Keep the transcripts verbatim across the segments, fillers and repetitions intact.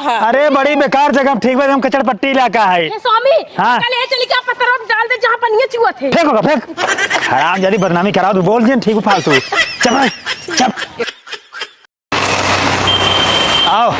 हाँ। अरे, बड़ी बेकार जगह, ठीक बा, एकदम कचड़ पट्टी इलाका है। ए स्वामी, हाँ। कल ये चली क्या पत्थरों में डाल दे, जहाँ पनिया चुअत है। फेंक ओका, फेंक। हरामजादी, बदनामी कराओ, तू बोल दियन, ठीक बा, फालतू। चुप रह, चुप। आओ।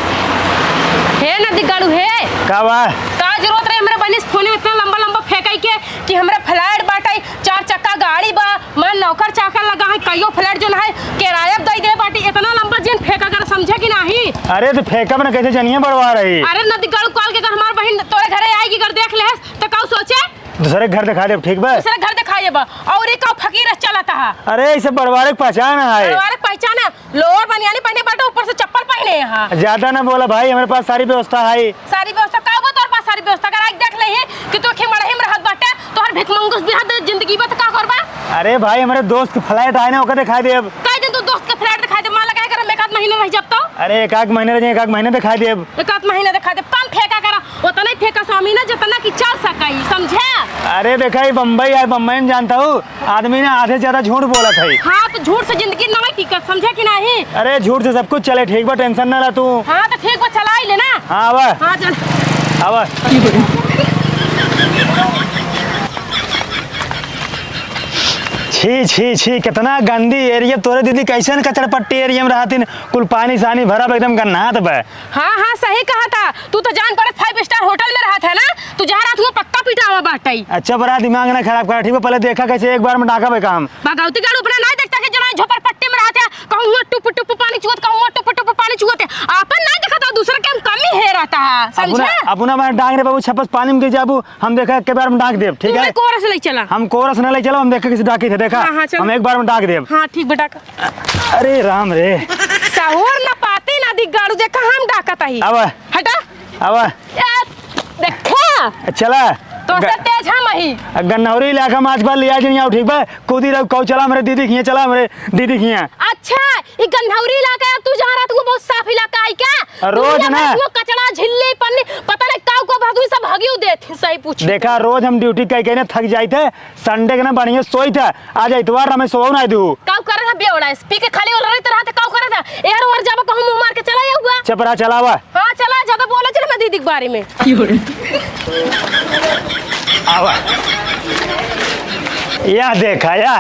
हे नदीगाड़ू, हे। का बा? का जरूरत रहे हमरे बहिनी से फोने में इतना लंबा लंबा फेंकाई के कि हमरे flat बाटे, चार चक्का गाड़ी बा, मैं नौकर चाकर लगा है, कईयो flat जोन है, किराया दे दे बाटी, इतना लंबा जिन फेंका कर, समझे कि नाही? अरे तो फेंकब ना, कैसे जनिए बड़वा रही? अरे नदीगाड़ू, काल के अगर हमार बहिन तोरे घरे आएगी, अगर देख लेहस, तो का सोचे? दूसरे घर दिखा देब, ठीक बा? दूसरे घर दिखा देबा। और ये का फकीर चलत हा? अरे, इसे बड़वारे के पहचान है। बड़वारे के पहचान है? लोअर बनियानी पहने बाटे, ऊपर से चप्पल पहने यहाँ। ज्यादा ना बोला भाई, हमरे पास सारी व्यवस्था है। सारी व्यवस्था? का बा तोर पास सारी व्यवस्था? अगर आज देख लेही कि तू के मड़ही में रहत बाटे, तोहर भिखमंगुस बिहार दे जिंदगी बा, त का करबा? अरे भाई, हमरे दोस्त के flat आए ना, ओकर दिखाई देब। कई दिन तू दोस्त के flat दिखाई दे, मान लगा है, अगर हम एक आध महीने रह जब तो? अरे, एक आध महीने रह जाए, एक आध महीने दिखाई देब। एक आध महीने दिखाई देब, कम फेंका करा। उतना ही फेंका स्वामी ना, जितना कि चल सकाई, समझे? अरे देखा, ये बम्बई है, बम्बई में जानता हूँ, आदमी ना आधे से ज्यादा झूठ बोलत है। हाँ, तो झूठ से जिंदगी ना टिकत, समझे कि नाही? अरे झूठ से सब कुछ चले, ठीक बा, tension ना ला तू। हाँ, तो ठीक बा, चला ही ले ना। हाँ, आवा। हाँ, चल। आवा। छी, छी, छी, कितना गंदी area। तोरे दीदी कैसन कचड़पट्टी area में रहतिन, कुल पानी सानी भरा बा, एकदम गन्हात बा। हाँ, हाँ, सही कहा था। तू तो जान पड़त five star hotel में रहत है ना, तू जहाँ रहत हुआ पक्का पिटावा बाटई। अच्छा, बड़ा दिमाग ना खराब करा, ठीक बा? पहले देखा कैसे एक बार में डाका बे काम। भगवती गाड़ू अपना नहीं देखता कि जना झोपड़पट्टी में रहत है, कहूँ हुआ टुप टुप पानी चुअत, कहूँ हुआ टुप टुप पानी चुअत है। आपन नहीं देखता, दूसरे के हम कमी है रहता है, समझे? अपना, अपना मैं डांग रे बाबू, छपस पानी में गिर जाबू, हम देखा एक बार में डांग देब, ठीक तू है? मैं कोरस ले चला। हम कोरस ना ले चला, हम देखा कैसे डाकी थे, देखा। हाँ, हाँ, चल। हम एक बार में डांग देब। हाँ, ठीक बेटा। अरे राम रे। सहूर न पाती न दिगाड़ू, देखा हम डाकत ही। आवा। हटा। आवा। ए, देखा। चला। तो से ग-, तेज हम ही। गन्नौरी इलाका में आज बार लिया जिन आओ, ठीक बा? कूदी रहो, कहो चला हमरे दीदी खिया, चला हमरे दीदी खिया। अच्छा, ई गन्नौरी इलाका है, तू जहाँ रहत वो बहुत साफ इलाका है क्या? रोज तू यहाँ ना। रहत वो कचड़ा, झिल्ली, पन्नी, पता नहीं काऊ को भागू सब हगियो देत, सही पूछ। देखा, रोज हम duty कई कई ना थक जाइत है, Sunday के ना बढ़िया सोइत है, आज इतवार ना मैं सोवो ना दू। काऊ करत है बेवड़ा, पी के खाली ओलरत रहत है, काऊ करत है? एहर ओहर जाबा कहूँ मुँह मार के चला आउबा। चपरा चलावा। हाँ, चला, ज्यादा बोला चल मैं दीदी के बारे में। आवा। या देखा, या,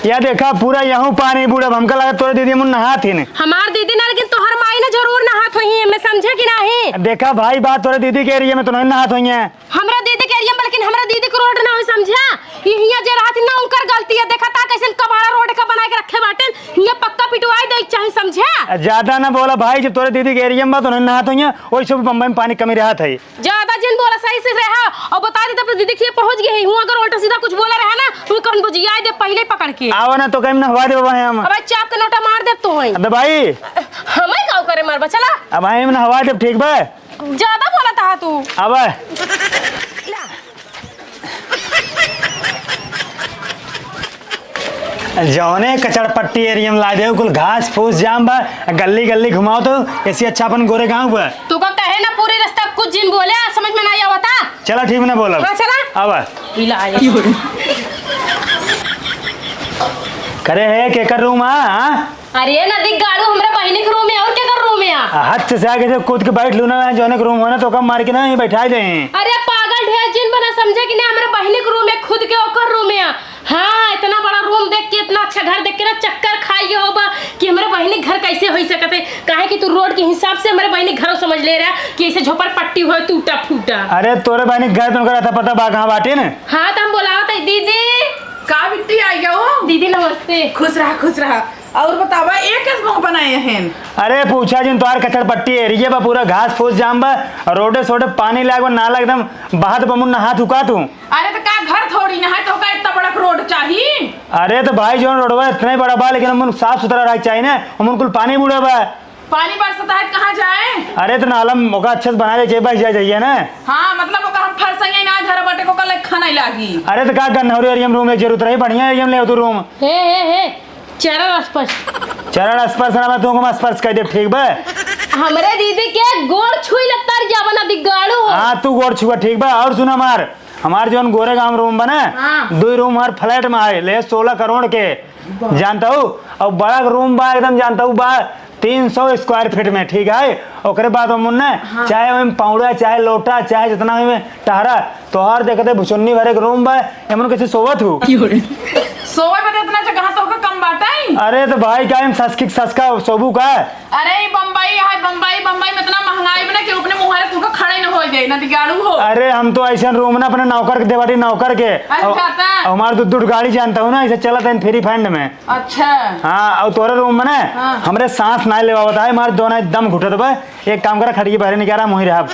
या देखा, पूरा यहूँ पानी बूड़ब। हमका लगा तोरे दीदी मुन नहात ही नहीं। हमार दीदी ना, लेकिन तोहर माई ना जरूर नहात होई है, मैं समझे कि नाही? देखा भाई, बात तोरे दीदी के area में तो नहीं नहात होई है। हमरा दीदी के area में, लेकिन हमरा दीदी के road ना होई, समझा? ई हियाँ जे रहत ना, उनकर गलती है। देखा ता कैसन कबाड़ा road का बनाए के रखे बाटेन। हियाँ पक्का पिटवाई दे चाही, समझा? ज्यादा ना बोला भाई, जब तोरे दीदी के area में बा, तो नहीं नहात होई है, ओइसे भी बम्बई में पानी कमी रहत है। ज्यादा जिन बोला, सही से रहा। और बता दी, तब तो दीदी के पहुँच गई है। हूँ अगर उल्टा सीधा कुछ बोला रहा ना, तो कौन बुझिया दे पहले पकड़ के। आवा ना, तो कहीं नहवा दे बाबा हम। अब चाप के नोटा मार दे तो है। अबे भाई। हमें काऊ करे मारबा, चला। अब हम नहवा दे, ठीक बा? ज्यादा बोलत हा तू। अब जौने कचड़पट्टी area में लाइ देउ, कुल घास फूस जाम बा, गल्ली गल्ली घुमाओ तो, ऐसे अच्छा अपन गोरे गाँव बा। तू का कहे ना पूरी रास्ता कुछ जिन बोले, आज समझ में ना आवता। चला ठीक ना बोलब। हाँ, चला। अब। करे है, केकर room आ, हाँ? अरे नदी गाड़ू, हमरा बहिनी के room है, और केकर room है? आ, हद से आगे से कूद के बैठ लू ना, जौने के room हो ना, तो कम मार के ना, यहीं बैठा दे। अरे पागल, ढेर जिन बना, समझे कि ना, हमरा बहिनी के room है, खुद के ओकर room है। हाँ, इतना बड़ा room देख के, इतना अच्छा घर देख के ना, चक्कर खाई गए होबा कि हमरा बहिनी के घर कैसे होई सकत है, काहे कि तू road के हिसाब से हमरा बहिनी के घर समझ ले रहा कि ऐसे झोपड़पट्टी हो, टूटा फूटा। अरे तोरे बहिनी के घर तुमको रहता पता बा कहाँ बाटे न? हाँ, तो हम बोलावत है, दीदी। का बिट्टी आई गयो? दीदी नमस्ते। खुश रहा, खुश रहा। और बतावा, ये कस मुंह बनाए हैं? अरे पूछा जिन, तोहार कचड़पट्टी area बा, पूरा घास फूस जाम बा, रोडे सोडे पानी लाग बा, नाला एकदम बहत बमुन नहात हुका तू। अरे तो का घर थोड़ी ना है, तो का इतना बड़ा road चाहिए? अरे तो भाई, जौन रोडवा इतना ही बड़ा बा, लेकिन हमन साफ सुथरा रहे के चाहिए ना, हमन कुल पानी बूढ़े बा। पानी बरसता है, कहाँ जाए? अरे तो नाला में ओका अच्छे से बना दे, जे बस जाए जाइए ना। हाँ, मतलब ओका हम फरसइया ना धर बटे को कल खाना ही लागी। अरे तो का गन्नौरी area में room एक जरूरत रही, बढ़िया area में ले तू room। हे, हे, हे, चरर स्पर्श। चरर स्पर्श ना, मैं तुमको मैं स्पर्श कह दे, ठीक बा? हमरे दीदी के गोड़ छुई ले तर जावा ना दिगाड़ू। हाँ, तू गोड़ छुआ, ठीक बा? और सुन हमार, हमार जौन गोरे गाँव room बा ना, हाँ। दुई room हमार flat में आए, ले सोलह करोड़ के, जानता हूँ? और बड़ा room बा एकदम, जानता हूँ बा, तीन सौ square feet में, ठीक है? ओकरे बाद ओमे ना, हाँ। चाहे ओमे पौड़ा, चाहे लोटा, चाहे जितना ओमे टहरा, तोहार देखते भुचुन्नी भरे के room बा, एमन कैसे सोवत हूँ? सोवे बदे इतना जगह तोहका कम बाटे? अरे तो भाई, का हम ससकी ससका सोबू का? अरे, ई बम्बई है, बम्बई, बम्बई में इतना महंगाई बा ना कि अपने मुहारे तुमको खड़े न होए दे, ना दिगाड़ू हो। अरे, हम तो ऐसे room ना अपने नौकर के देवारी, नौकर के। अच्छा, और, जाता। और हमार दू, दू गाड़ी जानता हूँ ना, ऐसे चलत है free fund में। अच्छा। हाँ, और तोरे room में ना, हाँ। हमरे सांस ना लेवा होता है, हमार दोनों एकदम घुटत बा। एक काम करा, खटिया बहरे निकाला, मुही रहब।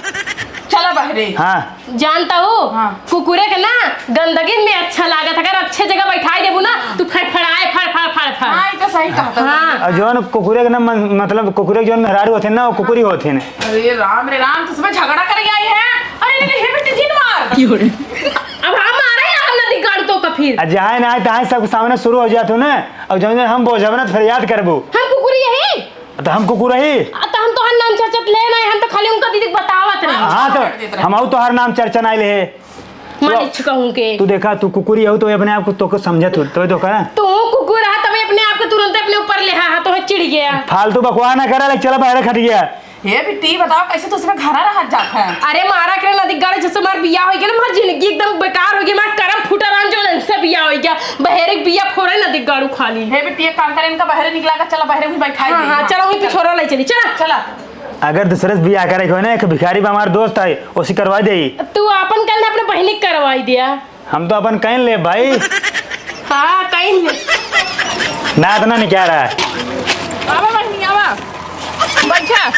चला बहरे। हाँ। जानता हूँ, हाँ। कुकुरे के ना गंदगी में अच्छा लागत, अगर अच्छे जगह बैठाई देबू ना, तू फड़फड़ाए, फड़, फड़, फड़, फड़। हाँ, ई तो सही कहत हूँ। हाँ। और जौन कुकुरे के ना मन, मतलब कुकुरे के जौन मेहरारू होते ना, वो कुकुरी होते हैं। अरे राम रे राम, तो सुबह झगड़ा करे आई है। अरे नहीं, नहीं, हे बेटी, जिन मार। की हो रे? अब हम मारे ना, हम ना दिगाड़ तो का फिर। आ, जहाँ ना आए, तहाँ सबके सामने शुरू हो जात हो ना, और जौन हम बोझब ना, तो फिर याद करबू। हम कुकुरी यही? तो हम कुकुर ही? आ, तो हम तोहार नाम चर्चा ले ना, हम तो खाली उनका दीदी के बतावत रहे। हाँ, तो हम आऊ तोहार नाम चर्चा ना ले। मालिक छुका उनके। तू देखा, तू कुकुरी हो तो अपने आप को तोके समझत हो, तो, तो करा। तू कुकुर है, तभी अपने आप को तुरंत अपने ऊपर ले, हाँ, हाँ, तो चिढ़ गया। फालतू बकवास ना करा, ले चला बाहर खट गया। हे बिट्टी, बताओ कैसे तू उसमें घरा रहत जात है? अरे मारा करे ना दिगाड़े, जैसे हमार बियाह हो गया ना, हमार जिंदगी एकदम बेकार हो गई, हमार करम फूटा रहन जो इनसे बियाह हो गया, बहेरे के बिया फोड़े ना दिगाड़ू खाली। हे बिट्टी, एक काम करे, इनका बहरे निकला कर चला, बहरे वहीं बैठा हाँ, दे। हाँ, चलो, वहीं पे छोरा ले चली, चला। चला। अगर दूसरे से बियाह करे के हो ना, एक भिखारी बा हमार दोस्त है, उसी करवा दे। तू आपन कल ना अपने बहिनी के करवाई दिया। हम तो अपन कहीं ले भाई। हाँ, कहीं ले। ना इतना नहीं क्या रहा है। आवा बहिनी, आवा। बैठा।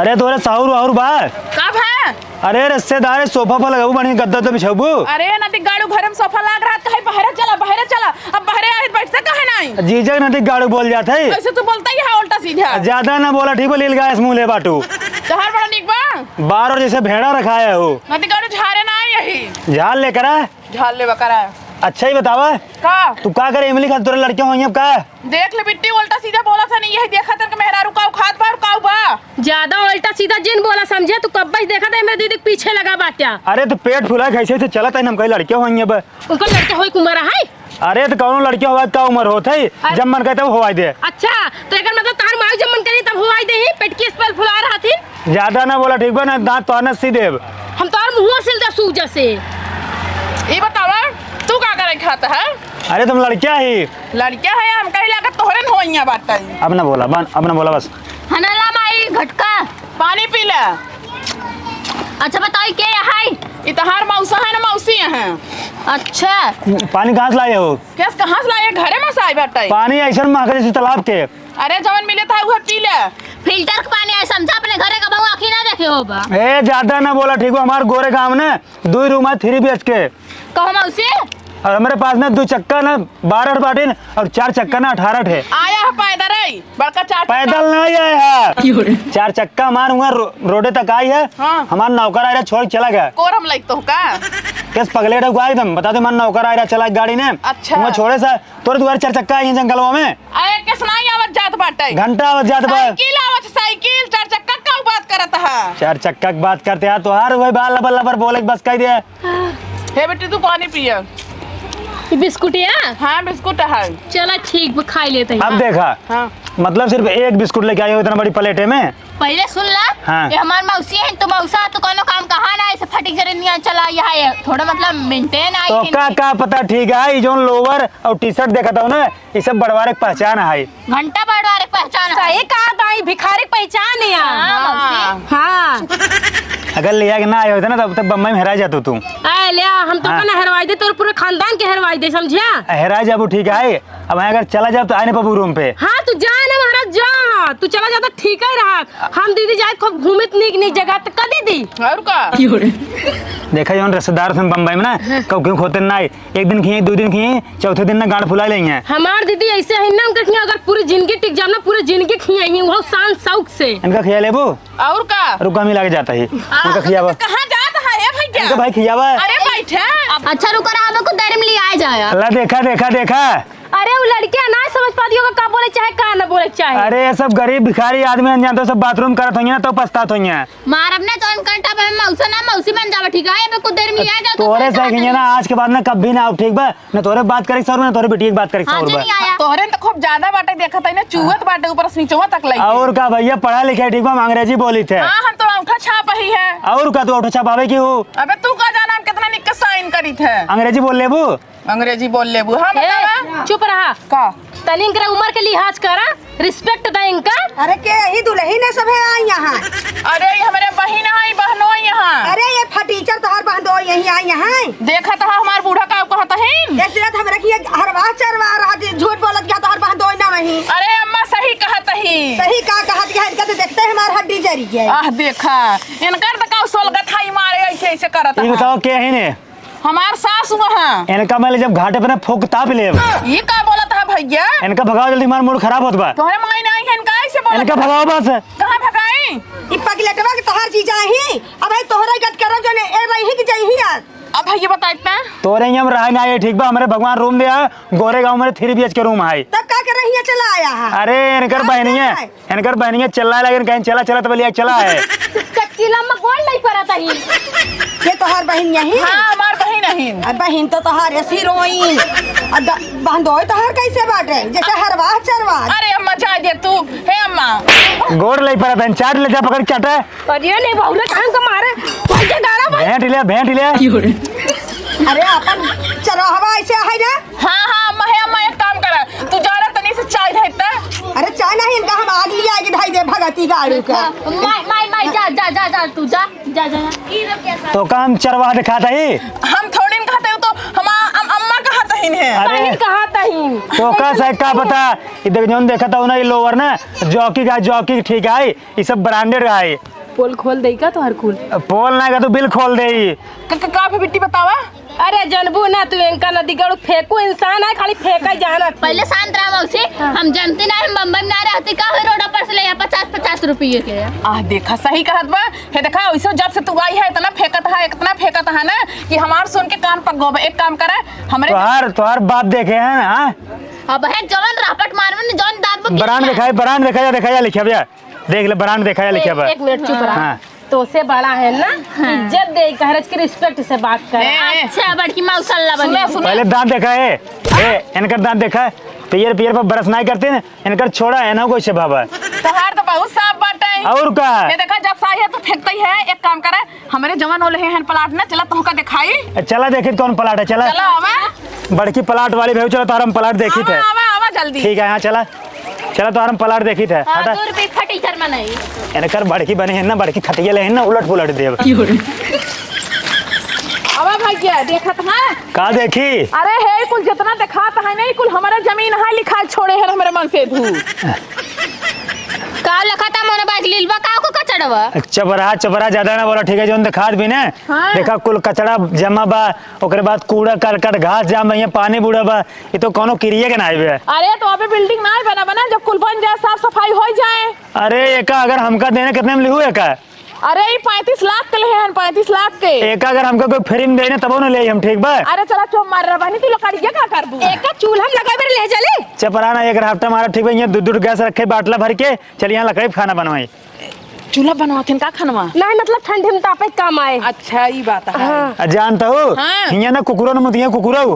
अरे तोरे साहुर वाहुर बा? का भा? अरे रिश्तेदार है, सोफा पर लगाबू, बढ़िया गद्दा तो बिछाबू। अरे नदी गाड़ू, घर में सोफा लाग रहा है, बहरे चला, बहरे चला। अब बहरे आए बैठ से कहे नहीं? जीजा नदी गाड़ू बोल जात है। ऐसे तू बोलता ही है उल्टा सीधा। ज्यादा ना बोला, ठीक बा, लील गाय मुँह ले बाटू। तोहार बड़ा निक बा। बार और जैसे भेड़ा रखाया हो। नदी गाड़ू झारे ना यही। झाड़ लेकर आ। झाड़ लेवा करा। अच्छा ही बतावा। का? तू का करे इमली खातिर, तोरे लड़के होइहैं अब का? देख ले बिट्टी, उल्टा सीधा बोला था नहीं, यही देखा तेरे मेहरारू काऊ खात बा और काऊ बा। ज्यादा उल्टा सीधा जिन बोला समझे, तू कब्बे से देखा था मेरे दीदी के पीछे लगा बाट्या। अरे तो पेट फुला कैसे से चलत है, हम कहीं लड़के होइहैं अब। उनको लड़के होई के उमर है? अरे तो कौनो लड़के होवा का उमर होत है, अरे। जब मन करे तब होवा दे। अच्छा, तो एकर मतलब तोहार माई जब मन करी तब होवा दे ही, पेट की स्पेल फुला रहत ही। ज्यादा ना बोला, ठीक बा ना, दांत तोहर ना सी देब। हम तोहर मुंह सिल दे सूजा से। ई बतावा, तू का करे खात है? अरे तुम लड़किया ही। लड़किया है, हम कहीं लागत तोहरे न होइया बात है। अब ना बोला, बन-, अब ना बोला बस। हना ला माई घटका। पानी पी ले। अच्छा बताई के यहाँ है? ई तोहार मौसा है ना मौसी है? अच्छा। पानी कहाँ से लाए हो? कैसे कहाँ से लाए? घरे में से आई बाटे। पानी ऐसन महक जैसे तालाब के। अरे जवन मिले था उहे पी ले। फिल्टर के पानी है, समझा, अपने घरे का बहू आँखी ना देखे होबा। ए, ज्यादा ना बोला, ठीक बा? हमार गोरे गाँव ने दुई रूम है, थ्री बीएचके। कहो मौसी। और हमारे पास ना दुई चक्का ना बारह बाटिन और चार चक्का ना अठारह है। आया है पैदल है, बड़का चार चक्का। पैदल नहीं आया है। क्यों रे? चार चक्का हमार हुआ रो-, रोडे तक आई है। हाँ। हमार नौकर आया छोड़ के चला गया। कोरम लाइक तो का? कैसे पगलेट है एकदम? बता दे, हमार नौकर आया चला गाड़ी ने। अच्छा। हुआ छोड़े सा तोरे दुआरे चार चक्का आई है जंगलवा में। अरे, कैसे नहीं आवत जात बाटे? घंटा आवत जात बा। साइकिल आवत, साइकिल, चार चक्का का बात करत है? चार चक्का की बात करते हैं, तोहार वही बाल लबर लबर बोले के बस कह दिया। हे बेटी, तू पानी पिया। ये बिस्कुट है? हाँ, बिस्कुट है। चला ठीक बा, खाई लेते हैं। अब देखा, हाँ। मतलब सिर्फ एक बिस्कुट लेके आई हो इतना बड़ी प्लेटे में। पहले सुन ला, हाँ। ये हमार मौसी है, तू मौसा, तू कोनो काम कहा ना, ऐसे फटिक जरे निया चला, यहाँ ये थोड़ा मतलब मेंटेन आई तो है का, इनके। का पता, ठीक है, ये जोन लोवर और टी शर्ट देखत हो ना, ये सब बड़वारे के पहचान है। घंटा बड़वारे के पहचान है। सही कहा, तो ये भिखारी के पहचान है। हाँ, मौसी। हाँ। अगर ले आके ना आए होते ना, तब तक बम्बई में हेरा जातो तू। ए, ले आ, हम तो हाँ। अपना हेरवाई दे, तोर पूरे खानदान के हेरवाई दे, समझिया? हेरा जाबू, ठीक है, अब यहाँ अगर चला जाब तो आए नहीं पाबू रूम पे। हाँ, तू जा ना महाराज, जा, तू चला जाता ठीक ही रहा। हम दीदी जाए खूब घूमित नीक नीक जगह, तो कदी दी? और का? देखा, जौन रिश्तेदार थे बम्बई में ना, हाँ। कब क्यों खोते ना आए, एक दिन खिए, दो दिन खिए, चौथे दिन ना गांड फुला लेंगे। हमार दीदी ऐसे है ना, उनके खिया अगर पूरी जिंदगी टिक जाम ना, पूरी जिंदगी खिया ही, वो शान शौक से। इनका खिया लेबू? और का? रुक, हम ही लाके जाता ही। आ, उनका खियावा। कहाँ जात है, ए भैया? इनका भाई खियावा। अरे बैठे। अच्छा रुको ना, हमें कुछ देर में ले आए जाया। ला देखा, देखा, देखा। अरे, उ लड़किया ना समझ पाती होगा, का बोले चाहे, का ना बोले चाहे। अरे, ये सब गरीब भिखारी आदमी हैं, जानते हो, सब बाथरूम करत होइहैं ना, तो पछतात होइहैं। मारब ना, जौन कंटा में मौसा ना मौसी बन जावे, ठीक है? एमे कुछ देर में आ जाओ, तो तोरे सही से कहिए ना, आज के बाद ना कभी ना आओ, ठीक बा? ना तोरे बात करे के सौर बा, ना तोरे बिटिया के बात करे के हाँ, सौर बा। नहीं आया। तोहरे न तो खूब ज्यादा बाटे, देखत है ना, चुअत बाटे ऊपर से नीचवा तक लइके। और का भैया, पढ़ा लिखे, ठीक बा, हम अंग्रेजी बोलित है। हाँ, हम तो औंठा छाप ही है। और का, तू औंठा छापावे की हो? अबे तू का जाना हम कितना निक के साइन करित है। अंग्रेजी बोल लेबू? अंग्रेजी बोल लेबू। हाँ, ए, बतावा। चुप रहा। का? तनी इनकरा उम्र के लिहाज करा, रिस्पेक्ट दा इनका। अरे के यही दुलहिन है सब है आई यहाँ। अरे ये हमरे बहिन है, बहनोई यहाँ। अरे ये फटीचर तोहर बहनोई यही आई यहाँ। देखत हा हमार बूढ़ा का कहत हिन। एक दिन हमरा की हरवा चरवा रहा थी, झूठ बोलत गया तोहर बहनोई ना वही। अरे अम्मा सही कहत ही। सही का कहत गया, इनका तो देखते ही हमार हड्डी जरी गई। आह देखा, इनकर तो का सोलगत है मारे ऐसे ऐसे करत ई हा। बताओ के है ने? हमार सास वहाँ। इनका मैं ले जब घाटे पे ना फूक ताप लेब। ये का बोलत है भैया? इनका भगाओ जल्दी, हमार मूड खराब होत बा। तोहरे माई नहीं है, इनका ऐसे बोलत इनका है? भगाओ बस। कहाँ भगाई? ई पगलेटवा के तोहार जीजा ही। अब भाई तोहरा गत करब जने ए रही कि जइही आज। अब भैया बताइत ना। तोरे ही हम रहे ना आए, ठीक बा? हमरे भगवान रूम दिया, गोरे गाँव में थ्री बीएच के रूम है। तब का कर रही है, चला आया है। अरे इनकर बहनी है। इनकर बहनिया चिल्लाए लगे, कहें, "चला, चला, तो बोलिए, चला है।" चटकीला में गोड़ नहीं पड़त ही। ये तोहार बहिन यही? हाँ, हमार बहिन अहिन। अब बहिन तो तोहार ऐसी रोई। अब द-, बहन दोई तोहार कैसे बाटे? जैसे हरवाह चरवाह। अरे अम्मा, जा दे तू। हे अम्मा। गोड़ नहीं पड़त है, चाट ले जा, पकड़ के चाटा। अरे नहीं, बहुरे कान का मारे। कोई के गाड़ा भाई। भेंट ले, भेंट ले। अरे अपन चरवाहवा ऐसे है ना? हाँ, हाँ, अम्मा, हे अम्मा, एक काम करा, तू जा रहा तनी से चाय धरता। अरे चाय नहीं, इनका हम आग लिया आगे धाई दे भगती गाड़ू का। हाँ, माई, माई, माई, जा, जा, जा, जा, तू जा, जा, जा, जा। तो काम चरवाह दिखाता ही। हम थोड़ी न कहते हो, तो हम आ-, अम-, अम्मा कहत ही है। अरे। बहिन कहत ही। तो का सही का पता, ये देख, जौन देखत हो ना, ये लोअर ना, जॉकी का, जॉकी ठीक है, ये सब ब्रांडेड है। पोल खोल देई का तोहर कुल? पोल ना का, तू बिल खोल देई। क-, क-, का भी बिट्टी बतावा? अरे जनबू ना तू, इनका नदी गड़ू फेंकू इंसान है, खाली फेंका ही जानत। पहले शांत रहा मौसी, हाँ। हम जनती ना, हम बम्बई में ना रहती का, होई रोड पर से ले आ पचास पचास रुपये के। आह, देखा, सही कहत बा। हे देखा, वैसे जब से तू आई है, इतना फेंकत है, इतना फेंकत है ना कि हमार सुन के कान पक गो बा। एक काम करे, हमरे तोहार, तोहार बाप देखे हैं, हाँ? अब है जवन रापट मारवे ने, जवन दांत में ब्रांड दिखाई, ब्रांड दिखाई, दिखाई, लिखे भैया। देख ले, ब्रांड देखा या लिखा बा। एक मिनट चुप रहा। हाँ। तोसे बड़ा है ना, हाँ। इज्जत दे, कहरज के रिस्पेक्ट से बात कर। ए, अच्छा, बड़की मौसल्ला बनी। सुना, सुना। पहले दांत देखा है। ए, इनकर दांत देखा है। पियर, पियर पर ब्रश नहीं करते ना, इनकर छोड़ा है ना, कोई से भावा। तोहार तो बहुत साफ बाटे। और का? ये देखा, जब साई है तो फेंकते ही है। एक काम करे, हमरे जवन ओले हैं प्लाट ना, चला तोहका दिखाई। चला देखित कौन प्लाट है, चला। चला, आवा। बड़की प्लाट वाली भाई, चला तोहरा हम प्लाट देखित है। आवा, आवा, आवा जल्दी। ठीक है, हाँ, चला। चला तोहरा हम प्लाट देखित है। हाँ, हटा। दो रुपये फटीचर में नहीं। इनकर बड़की बनी है ना, बड़की खटिया ले है ना, उलट पुलट देब। आवा भैया, देखत हाँ। का देखी? अरे हे, कुल जितना देखात है नहीं, कुल हमारा जमीन है, लिखाल छोड़े है हमारे मन से धू। का लिखा था मोर बाइक लील बा, का को कचड़वा? चपरा, चपरा ज्यादा ना बोला, ठीक है? जौन देखात भी ना, हाँ। देखा कुल कचड़ा जमा बा, ओकरे बाद कूड़ा करकट, घास जाम बा, यहाँ पानी बूढ़ा बा, ये तो कौनो किरिए के ना आइबे। अरे तो अबे बिल्डिंग ना बना, बना जब कुल बन जाए, साफ सफाई हो जाए। अरे एका अगर हमका देने कितने में लिहू एका? अरे ई पैंतीस लाख के ले हैं, पैंतीस लाख के। एका अगर हमका कोई फ्री में देने तबो ना ले हम, ठीक बा? अरे चला चुप मार रहा बहनी, तू लकड़िया का करबू? एका चूल्हा में लगाए बेर ले चले। चपरा ना, एक हफ्ता मारा, ठीक बा? यहाँ दू दू गैस रखे बाटला भर के, चल यहाँ लकड़ी पे खाना बनवाई। चूल्हा बनवाते हैं का खनवा? नहीं, मतलब ठंडी में तापे काम आए। अच्छा, ई बात है। हाँ। आ, जानता हो, हाँ। हियाँ ना कुकुरो न मुतिया कुकुरो।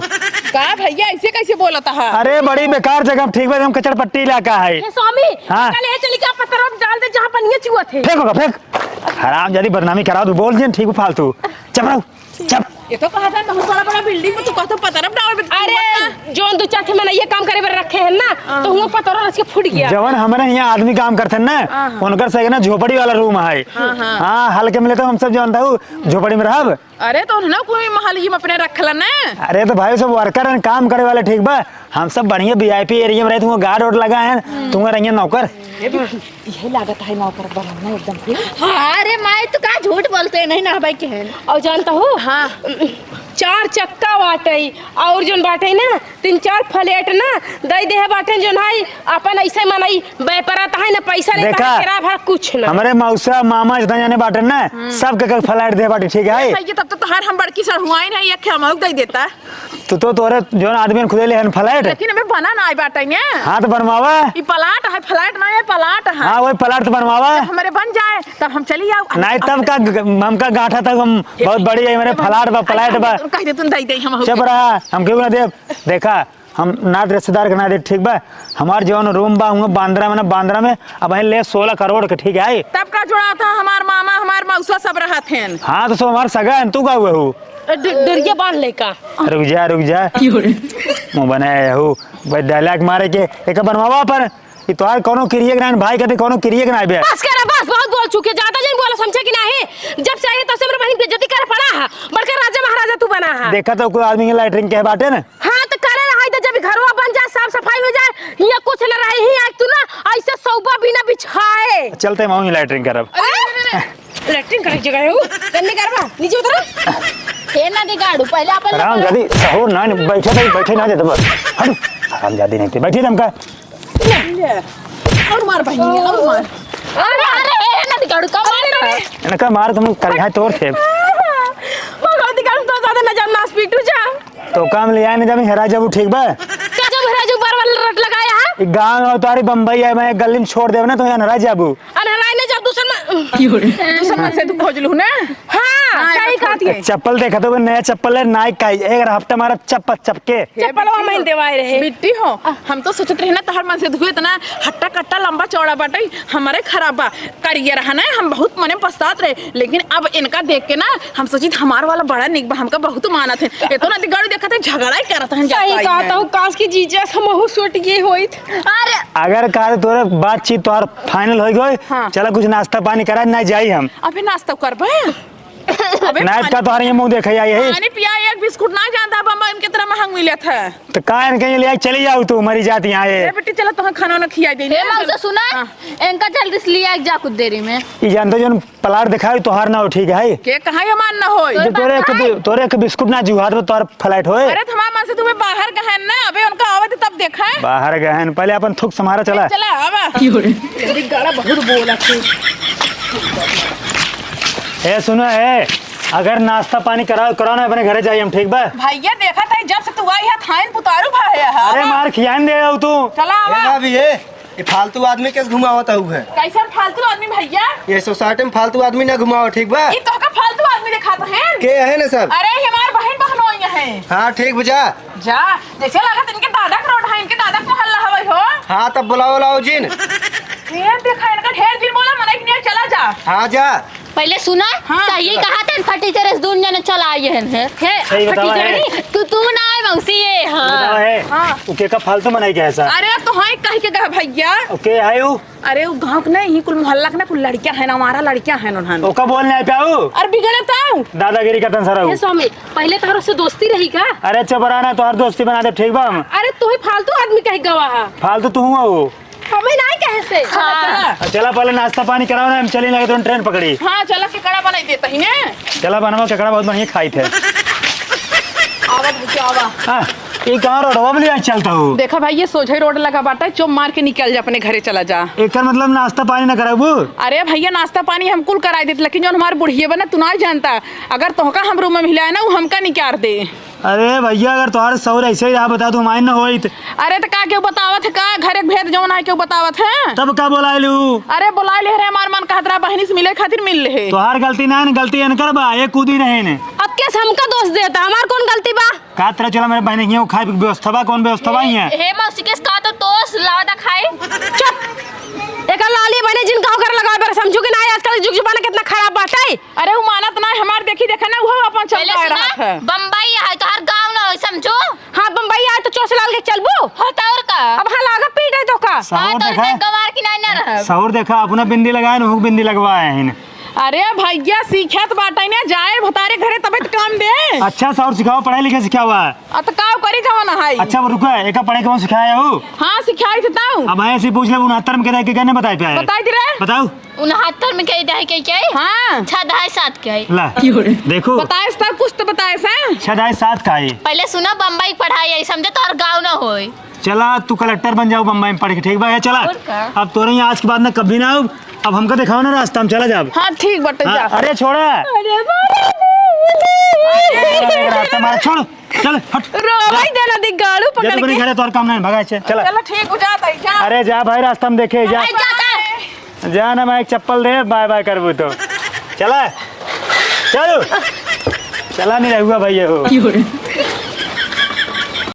का भैया, ऐसे कैसे बोलता है? अरे, बड़ी बेकार जगह, ठीक बा, एकदम कचड़ पट्टी इलाका है। ये स्वामी, हाँ। कल ये चली क्या पत्थरों में डाल दे, जहाँ पनिया चुआ थे। फेंक होगा, फेंक। हराम जादी बदनामी कराओ, तू बोल दिया, ठीक फालतू। चपराओ। चप। ये तो कहा था, बहुत बड़ा, बड़ा बिल्डिंग में तू कहता पतरम डाल बे-, अरे, जोन दो चार ठे मनइया काम करे बर रखे हैं ना, हाँ। तो हुआ पतरो रच के फूट गया। जवन हमारे यहाँ आदमी काम करते हैं ना, हाँ, हाँ। उनकर से ना झोपड़ी वाला रूम है। हाँ, हाँ। हाँ, हल्के मिले तो हम सब जानता हूँ, झोपड़ी में रहब। अरे, तो उन्हें कोई महल ये अपने रख लेना। अरे, तो भाई सब वर्कर हैं, काम करे वाले, ठीक बा? हम सब बढ़िया वीआईपी एरिया में रहे, तुमको गार्ड वार्ड लगा है, हम्म। तुमको रहिए नौकर। ये भी, यही लागत है नौकर बनना एकदम से। हाँ, अरे माई, तू का झूठ बोलते हैं, नहीं ना भाई के हैं। और जानता हो? हाँ। चार चक्का बाटइ, अउर जउन बाटइ ना, तीन चार flat ना दइ देहे बाटइ, जउन हइ अपन अइसे मनई व्यापारत हइ ना, पइसा नहीं देखा, बाटे, केरा भर कुछ ना। हमरे मौसा, मामा जितना जाने बाटइ ना, हम्म। सबके के flat देहे बाटइ, ठीक है? भइया, तब तो तोहार हम बड़की सड़हुआइन है, एक हमहू दइ देता। तू तो तोरे जउन आदमी खुदे लेहन flat। लेकिन हमें बना ना आइ बाटइ ने। हाँ, तो बनवावा। ई plot है, flat ना है, plot है। हाँ, वही plot तो बनवावा। जब हमरे बन जाए, तब हम चली जाऊ। नहीं, तब का ग-, हमका गांठा तक हम बहुत बड़ी है, मेरे flat बा, flat बा। कह दे, तुम दे दे, हम चुप रहा, हम क्यों ना देब? देखा, हम ना रिश्तेदार के ना देब, ठीक बा? हमार जउन room बा, हुआं बांद्रा में ना, बांद्रा में, अब ले सोलह करोड़ के, ठीक है? तब का जोड़ा था, हमार मामा, हमार मौसा सब रहत हैं। हाँ, तो सब हमार सगा हैं, तू का हुए हो? डु-, डुरिया बांध ले का? रुक जा, रुक जा। मुंह बनाए हो। भाई dialogue मारे के, एक बनवावा पर। ई तोहार कउनो किरिए के नाहीं, भाई कहते कउनो किरिए के नाहीं बे। बस कर, बस, बहुत बोल चुके, ज्यादा जन बोला, समझे कि नाहीं? जब से आई है तब से हमरे बहिन बेइज्जती करे पड़ा है। बड़का राजा महाराजा तू बना है। देखा तो कोई आदमी के latrine के बाटे ना। हाँ, तो करे रहा, तो जब घरवा बन जाए, साफ सफाई हो जाए, हियाँ कुछ न रहे, हियाँ एक तू ना अइसे सौबा बिना बिछाए। चलते हम वहीं latrine करब। अरे, अरे, अरे, अरे। Latrine करे के जगह है वो। कन्ने करबा? नीचे उतरो। हे ना दिगाड़ू, पहले अपन राम जदी सहूर ना, बैठे, बैठे, बैठे ना जाते बस। हट, हरामजादी नहीं थे, बैठे तुमका। ले, ले। अउर मार बहिनी, अउर मार। अरे, अरे, हे ना दिगाड़ू, का मार? अरे, अरे। इनका मार तुम कर यहाँ तोड़ थे। भगवती का तो ज्यादा न जान, नास पीटू जा। तो काम ले आए ना जब हेरा जाबू, ठीक बा? का जब हेरा जाबू, बार बार रट लगाया है? ई गाँव में उतारी बम्बई है, मैं गली में छोड़ देवे ना तो यहाँ हेरा जाबू। अनहराई नहीं जब दूसर में। दूसर मन से तू खोज लू ना। हाँ, हाँ, सही कहत है। चप्पल देखा तो नया चप्पल है, Nike का, एक हफ्ता मारा चप्पल चपके। चप्पलवा में देवाए रहे। बिट्टी हो, हम तो सोचत रहे ना तोहर मन से दुखी इतना हट्टा कट्टा लंबा चौड़ा बाटे, हमरे खराब बा। करिया रहा ना, हम बहुत मने पछतात रहे, लेकिन अब इनका देख के ना हम सोचित हमार वाला बड़ा निक बा, हमका बहुत मानत है। ये तो ना दिगाड़ू देखत है, झगड़ा ही करत है, सही कहत हूँ, काश की जीजा से महू सोट ये होइत। अरे अगर कहा तोरे बातचीत तोहार final होइ गई, हाँ। चला कुछ नाश्ता पानी करा, ना जाई हम। अबे नाश्ता करबे? अबे नाश्ता पानी तोहरे ये मुंह देखे आई है। पानी पिया, एक बिस्कुट ना जानता, बम्बई में कितना महंग मिलत है। तो का इनके ये ले आई, चली जाओ तू, मरी जाती यहाँ ये। ए बेटी, चला तोहर खाना वाना खिया दे। ए मौसा, सुना? हाँ। इनका जल्दी से लिया जा कुछ देरी में। ई जानते जौन प्लाट दिखाई तोहार ना हो, ठीक है? के कहा ये मान ना होई? जो तोरे एक बि-, तोरे एक बिस्कुट ना जुहार तो तोहार फ्लैट होए। अरे, थमा मन से तुम्हें बाहर गहन ना, अबे उनका आवे तो तब देखा है। बाहर गहन, पहले अपन थुक सम्हारा चला। चला, आवा। की हो रे? जल्दी गाड़ा बहुत बोला तू। ए, सुनो, ए, अगर नाश्ता पानी कराओ, कराओ ना, अपने घरे जाइए हम, ठीक बा? भैया, देखा था, जब से तू आई है, थाइन पुतारू भा है, हाँ? अरे, मार खियान दे आओ तू। चला, ए, आवा। भाभी, ए, ये फालतू आदमी कैसे घुमावत हऊ है? कैसन फालतू आदमी भैया? ये सोसाइटी में फालतू आदमी ना घुमाओ, ठीक बा? ई तोहका फालतू आदमी देखात है? के है ना सब? अरे, ये हमार बहन बहनोई है। हाँ, ठीक बा, जा। जा, जैसे लागत इनके दादा के रोड है, इनके दादा के मोहल्ला हवे हो। हाँ, तब बुलाओ, लाओ जिन। ये देखा, इनका ढेर जिन बोला, मने के नहीं चला जा। हाँ, जा। पहले सुना, हाँ। सही कहा था, फटी चरस दून जने चला आए हैं, हैं? हे, सही बतावा फटी है। चरस, तू, तू ना आए मौसी, ये, हाँ। बतावा है। हाँ। उ के का फालतू बनाई क्या ऐसा? अरे, अब तो हाँ, कह के कहा भैया। ओके, आए उ? अरे, उ गाँव के ना, यही कुल मोहल्ला के ना, कुल लड़कियाँ हैं ना, हमारा लड़कियाँ हैं उन्होंने। ओका बोल नहीं पाऊ? अरे, बिगड़े ताऊ। दादागिरी का तन सारा उ। हे स्वामी, पहले तोहर से दोस्ती रही का? अरे, चुप रहा ना, तोहर दोस्ती बना दे, ठीक बा हम? अरे, तू ही फालतू आदमी कह गवा है। फालतू तू हुआ हो। हमें नहीं कहे से। हाँ। चला, पहले नाश्ता पानी कराओ ना, हम चली ना, तो ट्रेन पकड़ी। हाँ, चला, केकड़ा बनाई देता ही ने। चला, बनवा केकड़ा बहुत बढ़िया खाई थे। आवा, बुच्चा, आवा। हाँ, ये कहाँ रोडवा में ले चलता हो? देखा भाई, ये सोझे रोड लगा बाटा, चुप मार के निकल जा, अपने घरे चला जा। एकर मतलब नाश्ता पानी ना कराबू? अरे भैया, नाश्ता पानी हम कुल कराई देत, लेकिन जौन हमार बुढ़िया बा ना, तू ना जानता, अगर तोहका हम रूम में मिलाए ना, वो हमका निकाल दे। अरे भैया, अगर तोहार सौर ऐसे ही रहा, बता, तू माइन न होइत। अरे, त का केहू बतावत है का? घर एक भेद जौन है, केहू बतावत है? तब का बोलाए लू? अरे, बोलाए ले रे, हमार मन कहत रहा, बहिनी से मिले खातिर मिल ले। तोहार गलती ना है, गलती इनकर बा, ये कूदी रहे ने। अब केस हमका दोष देता, हमार कौन गलती बा? का तेरा चला मेरे बहन की खाए पी की व्यवस्था बा, कौन व्यवस्था बा ये? हे मौसी, केस का तो दोष लावा दा खाए। चुप। एकर लाली बने जिन का ओकर लगावे पर समझू कि ना, आजकल जुग जमाना कितना खराब बाटे। अरे, उ मानत ना, हमार देखी देखा ना, उहो अपन पहले चलता सुना, रहत है। बम्बई है, तोहार गाँव ना हो, समझू? हाँ, बम्बई आए तो चोंच लाल के चलबू? हाँ, तो और का? अब हाँ, लागा पीटे तो का? हाँ, सहूर तो और देखा? का गवार की नाई ना रह। सहूर देखा, अपना बिंदी लगाए ना, हुक बिंदी लगवाए हैं। अरे भैया, सीखत बाटे ना, जाए भतारे घरे तबे तो काम दे। अच्छा से और सिखाओ, पढ़ाई लिखाई सिखावा। आ, तो का करी जवन है? अच्छा, वो रुका, एका पढ़े के कौन सिखाया हो? हाँ, सिखाई थे ताऊ। अब ऐसे ही पूछ ले, उनहत्तर में के दे के कहने बताए पे आए। बताई दे रे। बताओ। उनहत्तर में के दे के के? हाँ। छह दहाई सात के है। ला। देखो। बताए सा, कुछ तो बताए सा। छह दहाई सात का है। पहले सुना, बम्बई पढ़ाई है, समझे तो और गाँव ना होए। चला, तू कलेक्टर बन जाओ बम्बई में पढ़ के, ठीक बा? ये चला। और का? अब तोरे यहाँ आज के बाद ना कभी ना आउब। अब हमका देखाओ ना रास्ता, हम चला जाब। हाँ, ठीक बटे, हाँ, जा। अरे छोड़ा। अरे बाबा। अरे, रास्ता मारा, छोड़। चल, हट। रोवाई देना दी गाड़ू जा पकड़ तू अपने के। घरे, तोर काम नहीं, भगा से, चला। चलो, ठीक हो जाता है, जा। अरे जा भाई, रास्ता में देखे, जा। भाई, जाता है। जा ना, मैं एक चप्पल दे, बाय बाय करबू तो। चला, चल। चला नहीं रहुआ भाई, ये हो।